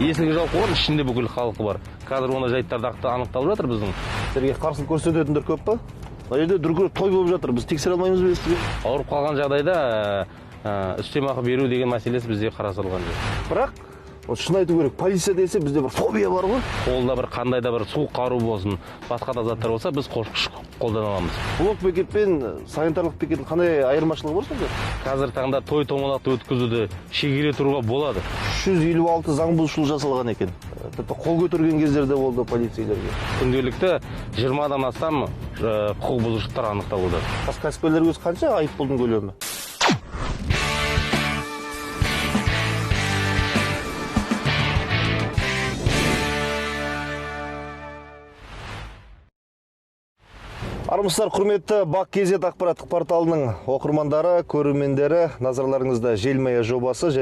Есігі жауып қойған, ішінде бүкіл халқы бар. Қазір оны жайттар анықталып жатыр біздің. Сіздерге қарсылық көрсететіндер көп па? Мына жерде дүркіреп той болып жатыр, біз тексере алмаймыз ба естіге? Ауырып қалған жағдайда үстемақы беру деген мәселесі бізде қарастырылған жоқ. Бірақ вот шын айту керек, полиция десе бізде бір фобия бар ғой. Қолда бір қандай да бір суық қару болсын, басқа да заттар болса, біз күш қолдана аламыз. Блок бекет пен санитарлық бекеттің қандай айырмашылығы бар сонда? Қазіргі таңда той томалақты өткізуді шегере тұруға болады. 356 заң бұзушылық жасалған екен. Тіпті қол көтерген кездер де болды полицейлерге. Күнделікті 20-дан астам құқық бұзушылықтар анықталуда. Кәсіпкерлерге өзі қанша айыппұлдың көлемі? Армысыздар, құрметті Бақ KZ ақпараттық порталының оқырмандары, көрермендері, назарларыңызда Желмая жобасы.